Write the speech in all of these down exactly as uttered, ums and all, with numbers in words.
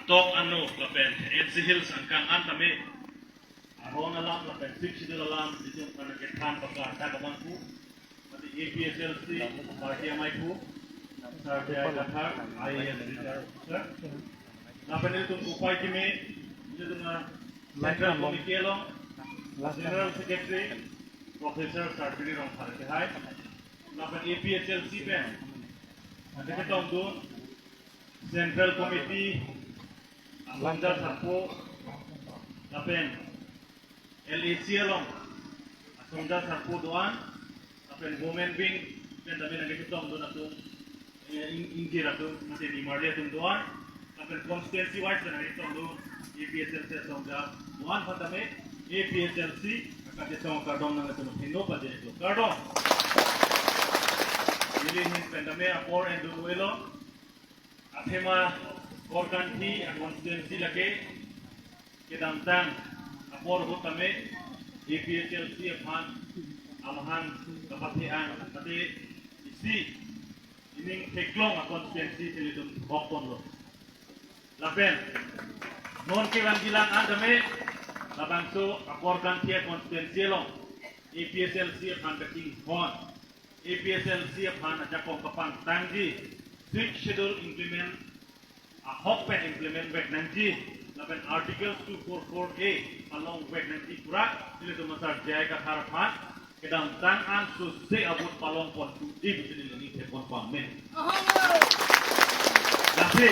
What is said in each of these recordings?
Tok ano lapen N C Hills angkang an tame aron alam lapen Sixth Schedule alam itum aphan kethan pakar ta kabang pu. Mate A P H L C party amei pu, Sir J I Kathar, I A S retired officer. Lapen ilitum upai kimi, ilitum na Central Committee along General Secretary Professor Sarbiri Rongphar kehai. Lapen A P H L C pen ante ketongdun Central Committee asongja sarpo lapen L A C along asongja sarpo do-an lapen women wing pen dame nangketongdun atum, eh, in-, ingjir atum, mate nimarli atum do-an, lapen constituency wise pen nangketongdun A P H L C asongja do-an aphan tame A P H L C akachesong akardom nangtum aphan pajirlo, kardom. Neli ahin pen tame apor endun avelo. Athema Korkanthi a constituency lake kedamtang apor ahut tame A P H L C aphan amahang kapathe-an mate isi ining theklong a constituency si ilitum hokponlo. Lapen non kevangjilang an tame labangso a Korkanthi a constituency along A P H L C aphan kating hon, A P H L C aphan ajakong kapangtangji, Sixth Schedule implement, ahok pen implement vek nangji, lapen Article two four four A palong vek nangji pura, ilitum Sir J I Kathar aphan kedamtang an sose a-vote palongpon pu di neli ningthepon pame. Lasi,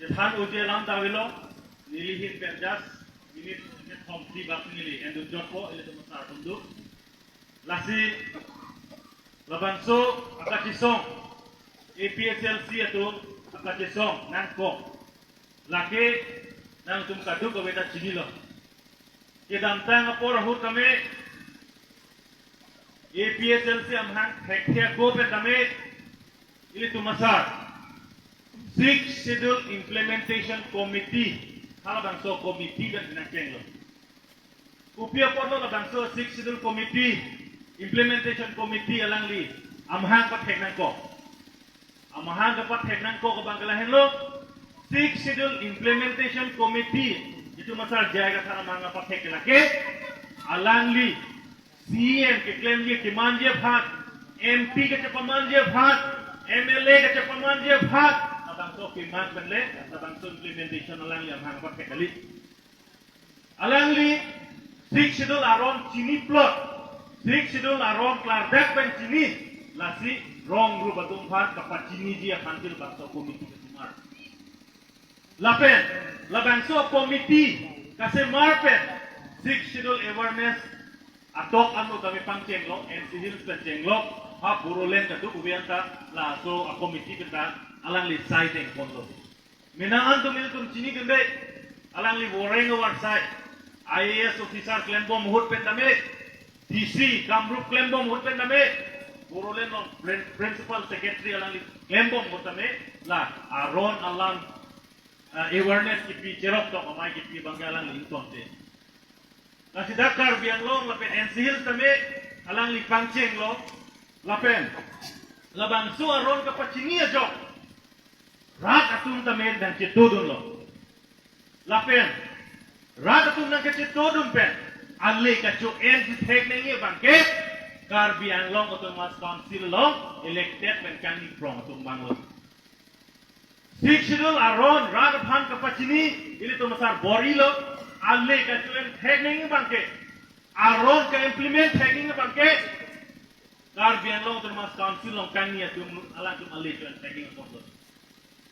kethan uji alam ta avelo, neli ahin pen just minute kethom phli bak neli endun jokpo, ilitum Sir atum do. Lasi labangso akachesong, A P H L C atum akachesong nangkok lake nangtum kadokave ta chinilo. Kedamtang apor ahut tame A P H L C amahang thekthe ako pen tame ilitum asar Sixth Schedule Implementation Committee, halabangso committee pen nangkenglo. Kopi apotlo labangso Sixth Schedule Committee, Implementation Committee alangli amahang pathek nangkok? Amahang kapathek nangkok abang ke lahenlo, Sixth Schedule Implementation Committee, itum asar J I Kathar amahang kapathek ke lake, alangli C E M keklemji kemangji aphan, M P kachepamangji aphan, M L A kachepamangji aphan, labangso kemang pen le, labangso implementation alangli amahang kapathek kali. Alangli Sixth Schedule aron chini plot, Sixth Schedule aron klardak pen chini, lasi wrong group atum aphan kapachiniji aphan ke labangso committee kasemar. Lapen labangso committee kasemar pen Sixth Schedule awareness atok ano kami pangchenglo, N C Hills pen chenglo, ha Bodoland kadokave anta laso a committee pen ta alangli sai dengponlo. Mena an tum ilitum chinidunde, alangli voreng avarsai, I A S officer klembom ahut pen tame, D C Kamrup klembom ahut pen tame, Bodoland along prin-, principal secretary alangli klembom ahut tame, la aron alam, ah, awareness kipi cherok tok amei kipi abang ke alangli ingtonte. Lasi dak Karbi Anglong lapen N C Hills tame alangli pangchenglo, lapen labangso aron kapachini ajok rat atum tame nangchetodunlo. Lapen rat atum nangkechetodun pen ale kacho-en si thek nangji abang ke Karbi Anglong Autonomous Council along elected pen kangni prong atum abanglo. Sixth Schedule aron rat aphan kapachini ilitum asar bor-ilo, ale kacho-en thek nangji abang ke, aron ka-implement thek nangji abang ke Karbi Anglong Autonomous Council along kangni atum alangtum ale cho-en thek nangji apotlo.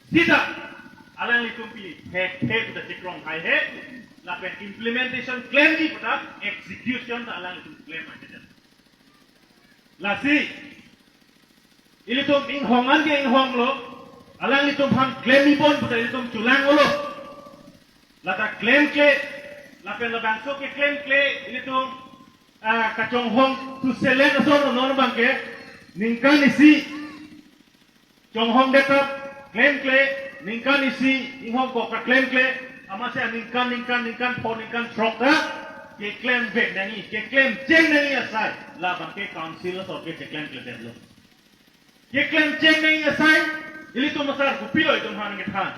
Sita alanglitum pini thekthe puta chekrong haihe, lapen implementation klemji puta execution ta alanglitum klem aja. Lasi ilitum inghong an ke inghonglo, alanglitum aphan klemji pon puta ilitum chulang-olo. Lata klemkle, lapen labangso keklemkle ilitum, ah, kachonghong tu selen ason non abang ke ningkan isi chonghong detap klemkle, ningkan isi inghongkok ta klemkle, amatsi ningkan, ningkan, ningkan pho, ningkan throk ta keklem vek nangji, keklem cheng nangji asai, labang ke council asor ke cheklemkledetlo. Keklem cheng nangji asai, ilitum asar kopilo itum aphan kethan.